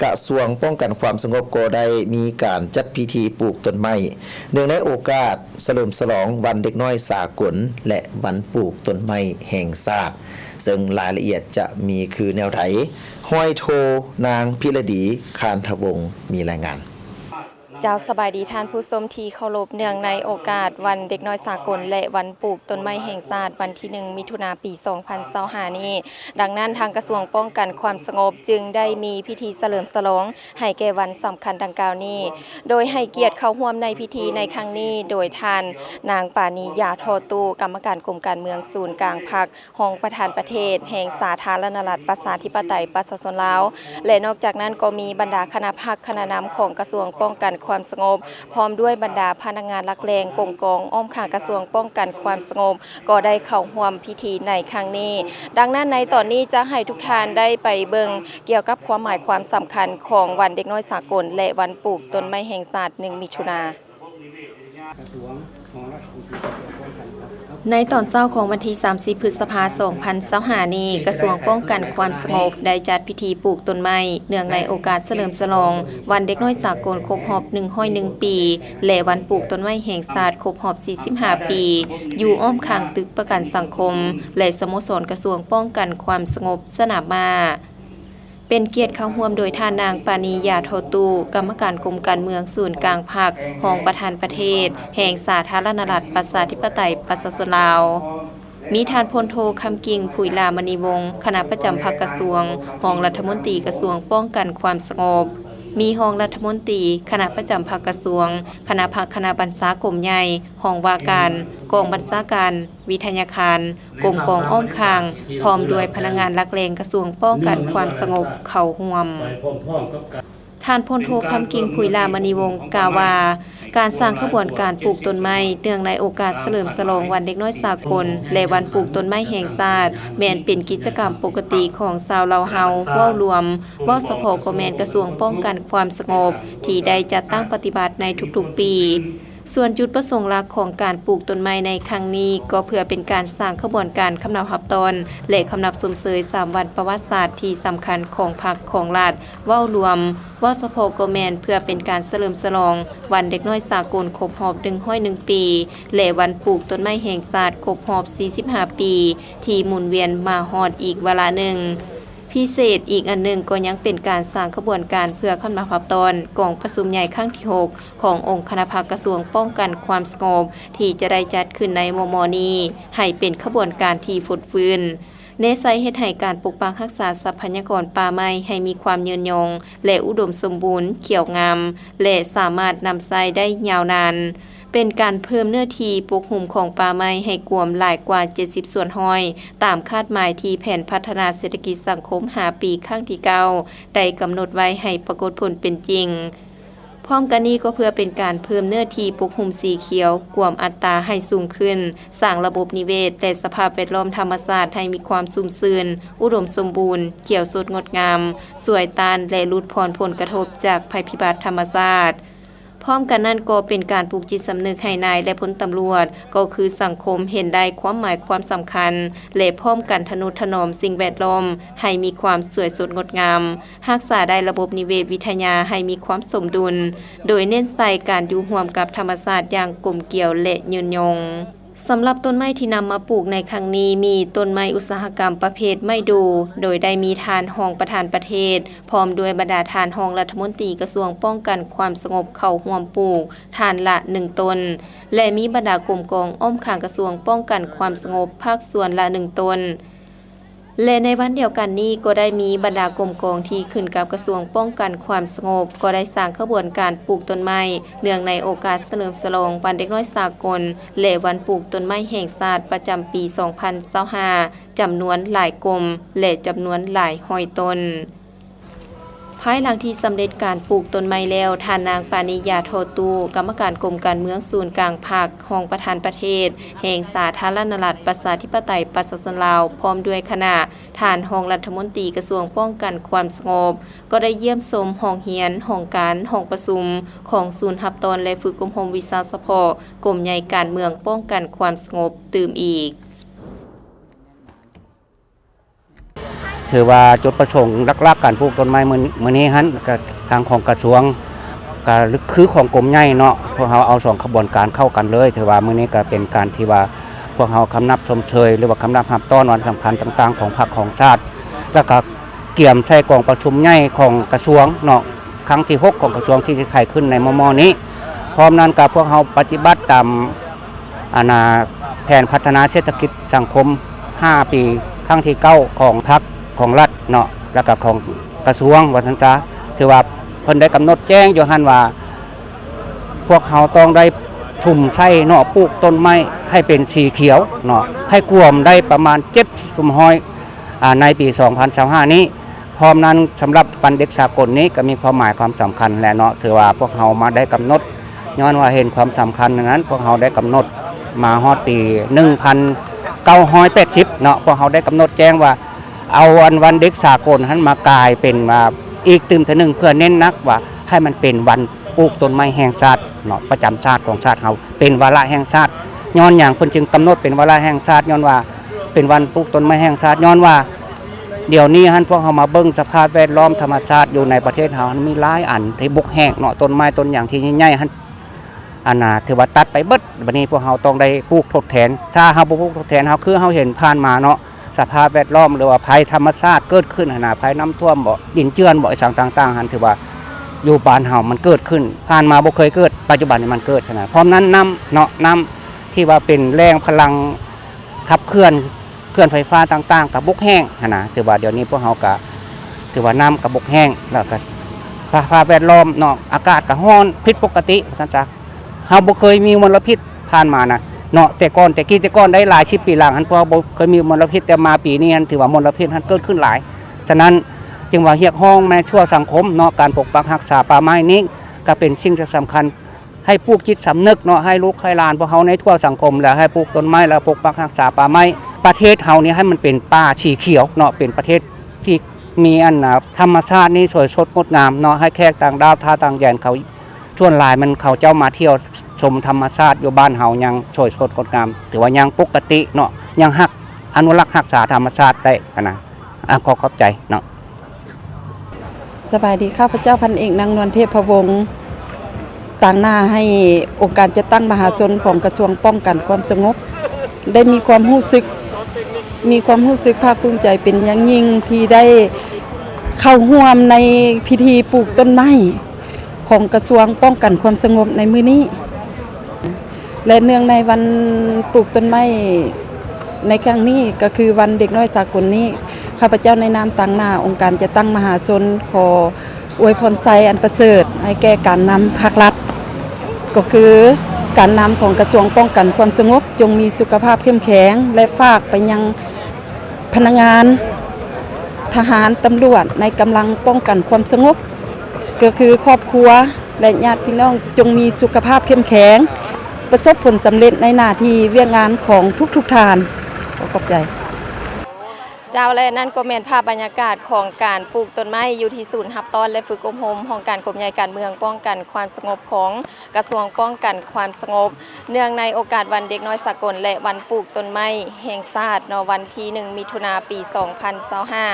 ກະຊວງປ້ອງກັນຄວາມສະຫງົບກໍໄດ້ມີການຈັດພິທີປູກຕົ້ນໄມ້ ເນື່ອງໃນໂອກາດສະເຫຼີມສະຫຼອງວັນເດັກນ້ອຍສາກົນ ແລະ ວັນປູກຕົ້ນໄມ້ແຫ່ງຊາດ, ເຊິ່ງລາຍລະອຽດຈະມີຄືແນວໃດ, ຮ້ອຍໂທ ນາງພິລະດີ ຄານທະວົງ ມີລາຍງານ. ເຈົ້າ ສະບາຍດີທ່ານຜູ້ຊົມທີ່ເຄົາລົບ, ເນື່ອງໃນໂອກາດວັນເດັກນ້ອຍສາກົນ ແລະ ວັນປູກຕົ້ນໄມ້ແຫ່ງຊາດ ວັນທີໜຶ່ງ ມິຖຸນາ ປີສອງພັນຊາວຫ້ານີ້, ດັ່ງນັ້ນ ທາງກະຊວງປ້ອງກັນຄວາມສະຫງົບຈຶ່ງໄດ້ມີພິທີສະເຫຼີມສະຫຼອງໃຫ້ແກ່ວັນສຳຄັນດັ່ງກ່າວນີ້, ໂດຍໃຫ້ກຽດເຂົ້າຮ່ວມໃນພິທີໃນຄັ້ງນີ້ໂດຍທ່ານ ນາງ ປານີ ຢາທໍ່ຕູ້ ກຳມະການກົມການເມືອງສູນກາງພັກ, ຮອງປະທານປະເທດແຫ່ງສາທາລະນະລັດ ປະຊາທິປະໄຕ ປະຊາຊົນລາວ ແລະ ນອກຈາກນັ້ນກໍມີບັນດາຄະນະພັກ, ຄະນະນຳຂອງກະຊວງປ້ອງກັນຄວາມສະຫງົບ, ພ້ອມດ້ວຍບັນດາພະນັກງານຫຼັກແຫຼ່ງ, ກົມກອງອ້ອມຂ້າງກະຊວງປ້ອງກັນຄວາມສະຫງົບ ກໍໄດ້ເຂົ້າຮ່ວມພິທີໃນຄັ້ງນີ້. ດັ່ງນັ້ນ ໃນຕອນນີ້ຈະໃຫ້ທຸກທ່ານໄດ້ໄປເບິ່ງກ່ຽວກັບຄວາມໝາຍຄວາມສຳຄັນຂອງວັນເດັກນ້ອຍສາກົນ ແລະ ວັນປູກຕົ້ນໄມ້ແຫ່ງຊາດ ໜຶ່ງ ມິຖຸນາ. ໃນຕອນເຊົ້າຂອງວັນທີສາມສິບ ພຶດສະພາ ສອງພັນຊາວຫ້ານີ້, ກະຊວງປ້ອງກັນຄວາມສະຫງົບໄດ້ຈັດພິທີປູກຕົ້ນໄມ້ ເນື່ອງໃນໂອກາດສະເຫຼີມສະຫຼອງວັນເດັກນ້ອຍສາກົນຄົບຮອບໜຶ່ງຮ້ອຍໜຶ່ງປີ ແລະ ວັນປູກຕົ້ນໄມ້ແຫ່ງຊາດຄົບຮອບສີ່ສິບຫ້າປີ ຢູ່ອ້ອມຂ້າງຕຶກປະກັນສັງຄົມ ແລະ ສະໂມສອນກະຊວງປ້ອງກັນຄວາມສະຫງົບສະໜາມມ້າ. ເປັນກຽດເຂົ້າຮ່ວມໂດຍທ່ານນາງ ປານີ ຢາທໍ່ຕູ້ ກຳມະການກົມການເມືອງສູນກາງພັກ, ຮອງປະທານປະເທດແຫ່ງສາທາລະນະລັດ ປະຊາທິປະໄຕ ປະຊາຊົນລາວ, ມີທ່ານພົນໂທ ຄຳກິ່ງ ຜຸຍຫຼ້າມະນີວົງ ຄະນະປະຈຳພັກກະຊວງ, ຮອງລັດຖະມົນຕີກະຊວງປ້ອງກັນຄວາມສະຫງົບ, ມີຮອງລັດຖະມົນຕີ, ຄະນະປະຈຳພັກກະຊວງ, ຄະນະພັກ, ຄະນະບັນຊາກົມໃຫຍ່, ຫ້ອງວ່າການ, ກອງບັນຊາການ, ວິທະຍາຄານ, ກົມກອງອ້ອມຂ້າງ ພ້ອມດ້ວຍພະນັກງານຫຼັກແຫຼ່ງກະຊວງປ້ອງກັນຄວາມສະຫງົບເຂົ້າຮ່ວມ. ທ່ານພົນໂທ ຄຳກິ່ງ ຜຸຍຫຼ້າມະນີວົງ ກ່າວວ່າ ການສ້າງຂະບວນການປູກຕົ້ນໄມ້ ເນື່ອງໃນໂອກາດສະເຫຼີມສະຫຼອງວັນເດັກນ້ອຍສາກົນ ແລະ ວັນປູກຕົ້ນໄມ້ແຫ່ງຊາດ ແມ່ນເປັນກິດຈະກຳປົກກະຕິຂອງຊາວລາວເຮົາເວົ້າລວມ, ເວົ້າສະເພາະກໍແມ່ນກະຊວງປ້ອງກັນຄວາມສະຫງົບ ທີ່ໄດ້ຈັດຕັ້ງປະຕິບັດໃນທຸກໆປີ. ສ່ວນຈຸດປະສົງຫຼັກຂອງການປູກຕົ້ນໄມ້ໃນຄັ້ງນີ້ ກໍເພື່ອເປັນການສ້າງຂະບວນການຄຳນັບຮັບຕ້ອນ ແລະ ຄຳນັບຊົມເຊີຍສາມວັນປະຫວັດສາດທີ່ສຳຄັນຂອງພັກຂອງລັດ ເວົ້າລວມ, ເວົ້າສະເພາະກໍແມ່ນເພື່ອເປັນການສະເຫຼີມສະຫຼອງວັນເດັກນ້ອຍສາກົນຄົບຮອບໜຶ່ງຮ້ອຍໜຶ່ງປີ ແລະ ວັນປູກຕົ້ນໄມ້ແຫ່ງຊາດຄົບຮອບສີ່ສິບຫ້າປີ ທີ່ໝູນວຽນມາຮອດອີກວາລະໜຶ່ງ. ພິເສດອີກອັນໜຶ່ງກໍຍັງເປັນການສ້າງຂະບວນການເພື່ອຄຳນັບຮັບຕ້ອນກອງປະຊຸມໃຫຍ່ຄັ້ງທີຫົກ ຂອງອົງຄະນະພັກກະຊວງປ້ອງກັນຄວາມສະຫງົບ ທີ່ຈະໄດ້ຈັດຂຶ້ນໃນມໍ່ໆນີ້ ໃຫ້ເປັນຂະບວນການທີ່ຟົດຟື້ນ, ແນໃສ່ເຮັດໃຫ້ການປົກປັກຮັກສາຊັບພະຍາກອນປ່າໄມ້ໃຫ້ມີຄວາມຍືນຍົງ ແລະ ອຸດົມສົມບູນ, ຂຽວງາມ ແລະ ສາມາດນຳໃຊ້ໄດ້ຍາວນານ. ເປັນການເພີ່ມເນື້ອທີ່ປົກຫຸ້ມຂອງປ່າໄມ້ໃຫ້ກວມຫຼາຍກວ່າເຈັດສິບສ່ວນຮ້ອຍ ຕາມຄາດໝາຍທີ່ແຜນພັດທະນາເສດຖະກິດສັງຄົມຫ້າປີຄັ້ງທີເກົ້າ ໄດ້ກຳນົດໄວ້ໃຫ້ປາກົດຜົນເປັນຈິງ. ພ້ອມກັນນີ້ກໍເພື່ອເປັນການເພີ່ມເນື້ອທີ່ປົກຫຸ້ມສີຂຽວກວມອັດຕາໃຫ້ສູງຂຶ້ນ, ສ້າງລະບົບນິເວດ ແລະ ສະພາບແວດລ້ອມທຳມະຊາດໃຫ້ມີຄວາມຊຸ່ມຊື່ນ, ອຸດົມສົມບູນ, ຂຽວສົດງົດງາມ, ຊ່ວຍຕ້ານ ແລະ ຫຼຸດຜ່ອນຜົນກະທົບຈາກໄພພິບັດທຳມະຊາດ. ພ້ອມກັນນັ້ນກໍເປັນການປູກຈິດສຳນຶກໃຫ້ນາຍ ແລະ ພົນຕຳຫຼວດ ກໍຄືສັງຄົມເຫັນໄດ້ຄວາມໝາຍຄວາມສຳຄັນ ແລະ ພ້ອມກັນທະນຸຖະໜອມສິ່ງແວດລ້ອມໃຫ້ມີຄວາມສວຍສົດງົດງາມ, ຮັກສາໄດ້ລະບົບນິເວດວິທະຍາໃຫ້ມີຄວາມສົມດຸນ, ໂດຍເນັ້ນໃສ່ການຢູ່ຮ່ວມກັບທຳມະຊາດຢ່າງກົມກຽວ ແລະ ຍືນຍົງ. ສຳລັບຕົ້ນໄມ້ທີ່ນຳມາປູກໃນຄັ້ງນີ້ ມີຕົ້ນໄມ້ອຸດສາຫະກຳປະເພດໄມ້ດູ່ ໂດຍໄດ້ມີທ່ານຮອງປະທານປະເທດ ພ້ອມດ້ວຍບັນດາທ່ານຮອງລັດຖະມົນຕີກະຊວງປ້ອງກັນຄວາມສະຫງົບເຂົ້າຮ່ວມປູກ ທ່ານລະໜຶ່ງຕົ້ນ ແລະ ມີບັນດາກົມກອງອ້ອມຂ້າງກະຊວງປ້ອງກັນຄວາມສະຫງົບພາກສ່ວນລະໜຶ່ງຕົ້ນ ແລະ ໃນວັນດຽວກັນນີ້ກໍໄດ້ມີບັນດາກົມກອງທີ່ຂຶ້ນກັບກະຊວງປ້ອງກັນຄວາມສະຫງົບ ກໍໄດ້ສ້າງຂະບວນການປູກຕົ້ນໄມ້ ເນື່ອງໃນໂອກາດສະເຫຼີມສະຫຼອງວັນເດັກນ້ອຍສາກົນ ແລະ ວັນປູກຕົ້ນໄມ້ແຫ່ງຊາດປະຈຳປີສອງພັນຊາວຫ້າ ຈຳນວນຫຼາຍກົມ ແລະ ຈຳນວນຫຼາຍຮ້ອຍຕົ້ນ. ພາຍຫຼັງທີ່ສຳເລັດການປູກຕົ້ນໄມ້ແລ້ວ, ທ່ານນາງ ປານີ ຢາທໍ່ຕູ້ ກຳມະການກົມການເມືອງສູນກາງພັກ, ຮອງປະທານປະເທດແຫ່ງສາທາລະນະລັດ ປະຊາທິປະໄຕ ປະຊາຊົນລາວ ພ້ອມດ້ວຍຄະນະ, ທ່ານຮອງລັດຖະມົນຕີກະຊວງປ້ອງກັນຄວາມສະຫງົບ ກໍໄດ້ຢ້ຽມຊົມຫ້ອງຮຽນ, ຫ້ອງການ, ຫ້ອງປະຊຸມຂອງສູນຮັບຕ້ອນ ແລະ ຝຶກອົບຮົມວິຊາສະເພາະ ກົມໃຫຍ່ການເມືອງປ້ອງກັນຄວາມສະຫງົບຕື່ມອີກ. ຖືວ່າຈຸດປະສົງຫຼັກໆການປູກຕົ້ນໄມ້ມື້ ມື້ນີ້ຫັ້ນ ກະທາງຂອງກະຊວງ ກະຄືຂອງກົມໃຫຍ່ເນາະ ພວກເຮົາເອົາສອງຂະບວນການເຂົ້າກັນເລີຍ. ຖືວ່າມື້ນີ້ກະເປັນການທີ່ວ່າພວກເຮົາຄຳນັບຊົມເຊີຍ ຫຼືວ່າຄຳນັບຮັບຕ້ອນວັນສຳຄັນຕ່າງໆຂອງພັກຂອງຊາດ ແລ້ວກະກຽມໃສ່ກອງປະຊຸມໃຫຍ່ຂອງກະຊວງເນາະ ຄັ້ງທີຫົກຂອງກະຊວງທີ່ໄດ້ໄຂຂຶ້ນໃນມໍ່ໆນີ້. ພ້ອມນັ້ນກະພວກເຮົາປະຕິບັດຕາມ ອັນນ່າ ແຜນພັດທະນາເສດຖະກິດສັງຄົມຫ້າປີ ຄັ້ງທີເກົ້າຂອງພັກ ຂອງລັດເນາະ ແລ້ວກະຂອງກະຊວງວ່າຊັ້ນຊະ. ຖືວ່າເພິ່ນໄດ້ກຳນົດແຈ້ງຢູ່ຫັ້ນວ່າ ພວກເຮົາຕ້ອງໄດ້ສຸມໃສ່ເນາະ ປູກຕົ້ນໄມ້ໃຫ້ເປັນສີຂຽວເນາະ ໃຫ້ກວມໄດ້ປະມານເຈັດສິບສ່ວນຮ້ອຍ ອາ ໃນປີສອງພັນຊາວຫ້ານີ້. ພ້ອມນັ້ນ ສຳລັບວັນເດັກສາກົນນີ້ກະມີຄວາມໝາຍຄວາມສຳຄັນແຫຼະເນາະ ຖືວ່າພວກເຮົາມາໄດ້ກຳນົດ ຍ້ອນວ່າເຫັນຄວາມສຳຄັນນັ້ນ ພວກເຮົາໄດ້ກຳນົດມາຮອດປີໜຶ່ງພັນເກົ້າຮ້ອຍແປດສິບເນາະ ພວກເຮົາໄດ້ກຳນົດແຈ້ງວ່າ ເອົາອັນວັນເດັກສາກົນຫັ້ນມາກາຍເປັນວ່າອີກຕື່ມເທື່ອໜຶ່ງ ເພື່ອເນັ້ນໜັກວ່າໃຫ້ມັນເປັນວັນປູກຕົ້ນໄມ້ແຫ່ງຊາດເນາະ ປະຈຳຊາດຂອງຊາດເຮົາ ເປັນວາລະແຫ່ງຊາດ. ຍ້ອນຫຍັງເພິ່ນຈຶ່ງກຳນົດເປັນວາລະແຫ່ງຊາດ? ຍ້ອນວ່າເປັນວັນປູກຕົ້ນໄມ້ແຫ່ງຊາດ ຍ້ອນວ່າ ດຽວນີ້ຫັ້ນ ພວກເຮົາມາເບິ່ງສະພາບແວດລ້ອມທຳມະຊາດຢູ່ໃນປະເທດເຮົາຫັ້ນ ມີຫຼາຍອັນທີ່ບຸກແຫ້ງເນາະ ຕົ້ນໄມ້ຕົ້ນຫຍັງທີ່ໃຫຍ່ໆຫັ້ນ ອັນນ່າ ຖືວ່າຕັດໄປເບິດ. ບັດນີ້ພວກເຮົາຕ້ອງໄດ້ປູກທົດແທນ ຖ້າເຮົາບໍ່ປູກທົດແທນ ເຮົາ ຄືເຮົາເຫັນຜ່ານມາເນາະ ສະພາບແວດລ້ອມ ຫຼືວ່າໄພທຳມະຊາດເກີດຂຶ້ນຫັ້ນນະ ໄພນ້ຳຖ້ວມບໍ ດິນເຈື່ອນບໍ ອີ່ຫຍັງຕ່າງໆຫັ້ນ ຖືວ່າຢູ່ບ້ານເຮົາມັນເກີດຂຶ້ນ ຜ່ານມາບໍ່ເຄີຍເກີດ ປັດຈຸບັນນີ້ມັນເກີດຫັ້ນນະ. ພ້ອມນັ້ນນ້ຳເນາະ ນ້ຳທີ່ວ່າເປັນແຫຼ່ງພະລັງ ຂັບເຄື່ອນເຂື່ອນໄຟຟ້າຕ່າງໆກະບົກແຫ້ງຫັ້ນນະ. ຖືວ່າດຽວນີ້ພວກເຮົາກະ ຖືວ່ານ້ຳກະບົກແຫ້ງ ແລ້ວກະສະພາບແວດລ້ອມເນາະ ອາກາດກະຮ້ອນຜິດປົກກະຕິວ່າຊັ້ນຊະ. ເຮົາບໍ່ເຄີຍມີມົນລະພິດຜ່ານມານະເນາະ ແຕ່ກ່ອນ ແຕ່ກີ້ແຕ່ກ່ອນໄດ້ຫຼາຍສິບປີຫຼັງຫັ້ນ ພວກເຮົາບໍ່ເຄີຍມີມົນລະພິດ ແຕ່ມາປີນີ້ຫັ້ນ ຖືວ່າມົນລະພິດຫັ້ນເກີດຂຶ້ນຫຼາຍ. ສະນັ້ນຈຶ່ງວ່າຮຽກຮ້ອງໃນທົ່ວສັງຄົມເນາະ ການປົກປັກຮັກສາປ່າໄມ້ນີ້ກະເປັນສິ່ງທີ່ສຳຄັນ ໃຫ້ປູກຈິດສຳນຶກເນາະ ໃຫ້ລູກໃຫ້ຫຼານພວກເຮົາໃນທົ່ວສັງຄົມ ແລະ ໃຫ້ປູກຕົ້ນໄມ້ ແລະ ປົກປັກຮັກສາປ່າໄມ້. ປະເທດເຮົານີ້ໃຫ້ມັນເປັນປ່າສີຂຽວເນາະ ເປັນປະເທດທີ່ມີອັນ ອາ ທຳມະຊາດນີ້ສວຍສົດງົດງາມເນາະ ໃຫ້ແຂກຕ່າງດ້າວ ຊາວຕ່າງແດນເຂົາ ສ່ວນຫຼາຍມັນເຂົາເຈົ້າມາທ່ຽວຊົມທຳມະຊາດຢູ່ບ້ານເຮົາຍັງສວຍສົດງົດງາມ ຖືວ່າຍັງປົກກະຕິເນາະ ຍັງຮັກ ອະນຸລັກຮັກສາທຳມະຊາດໄດ້ຫັ້ນນະ. ອາ ຂໍຂອບໃຈເນາະ. ສະບາຍດີ ຂ້າພະເຈົ້າພັນເອກ ນາງນວນເທບພະວົງ ຕາງໜ້າໃຫ້ອົງການຈັດຕັ້ງມະຫາຊົນຂອງກະຊວງປ້ອງກັນຄວາມສະຫງົບ ໄດ້ມີຄວາມຮູ້ສຶກ ມີຄວາມຮູ້ສຶກພາກພູມໃຈເປັນຢ່າງຍິ່ງ ທີ່ໄດ້ເຂົ້າຮ່ວມໃນພິທີປູກຕົ້ນໄມ້ຂອງກະຊວງປ້ອງກັນຄວາມສະຫງົບໃນມື້ນີ້. ແລະ ເນື່ອງໃນວັນປູກຕົ້ນໄມ້ໃນຄັ້ງນີ້ ກໍຄືວັນເດັກນ້ອຍສາກົນນີ້ ຂ້າພະເຈົ້າໃນນາມຕາງໜ້າອົງການຈັດຕັ້ງມະຫາຊົນ ຂໍອວຍພອນໄຊອັນປະເສີດໃຫ້ແກ່ການນຳພາກລັດ ກໍຄືການນຳຂອງກະຊວງປ້ອງກັນຄວາມສະຫງົບ ຈົ່ງມີສຸຂະພາບເຂັ້ມແຂງ ແລະ ຝາກໄປຍັງ ພະນັກງານ, ທະຫານ, ຕຳຫຼວດ ໃນກຳລັງປ້ອງກັນຄວາມສະຫງົບ ກໍຄືຄອບຄົວ ແລະ ຍາດພີ່ນ້ອງ ຈົ່ງມີສຸຂະພາບເຂັ້ມແຂງ, ປະສົບຜົນສຳເລັດໃນໜ້າທີ່ວຽກງານຂອງທຸກໆທ່ານ. ຂໍຂອບໃຈ. ເຈົ້າ ແລະ ນັ້ນກໍແມ່ນພາບບັນຍາກາດຂອງການປູກຕົ້ນໄມ້ຢູ່ທີ່ສູນຮັບຕ້ອນ ແລະ ຝຶກອົບຮົມຫ້ອງການກົມໃຫຍ່ການເມືອງປ້ອງກັນຄວາມສະຫງົບຂອງ ກະຊວງປ້ອງກັນຄວາມສະຫງົບ ເນື່ອງໃນໂອກາດວັນເດັກນ້ອຍສາກົນ ແລະ ວັນປູກຕົ້ນໄມ້ແຫ່ງຊາດເນາະ ວັນທີໜຶ່ງ ມິຖຸນາ ປີສອງພັນຊາວຫ້າ.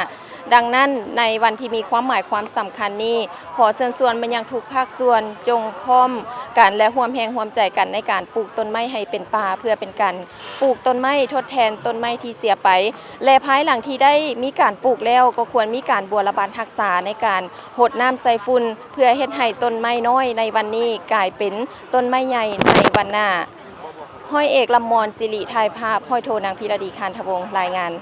ດັ່ງນັ້ນ ໃນວັນທີ່ມີຄວາມໝາຍຄວາມສຳຄັນນີ້ ຂໍເຊີນຊວນມາຍັງທຸກພາກສ່ວນ ຈົ່ງພ້ອມກັນ ແລະ ຮ່ວມແຮງຮ່ວມໃຈກັນໃນການປູກຕົ້ນໄມ້ໃຫ້ເປັນປ່າ ເພື່ອເປັນການ ປູກຕົ້ນໄມ້ທົດແທນຕົ້ນໄມ້ທີ່ເສຍໄປ ແລະ ພາຍຫຼັງທີ່ໄດ້ມີການປູກແລ້ວ ກໍຄວນມີການບົວລະບັດຮັກສາໃນການຫົດນ້ຳໃສ່ຝຸ່ນ ເພື່ອເຮັດໃຫ້ຕົ້ນໄມ້ນ້ອຍໃນວັນນີ້ກາຍເປັນຕົ້ນໄມ້ໃຫຍ່ໃນວັນໜ້າ. ຮ້ອຍເອກ ລຳມອນ ສິລິ ຖ່າຍພາບ, ຮ້ອຍໂທ ນາງ ພິລະດີ ຄານທະວົງ ລາຍງານ.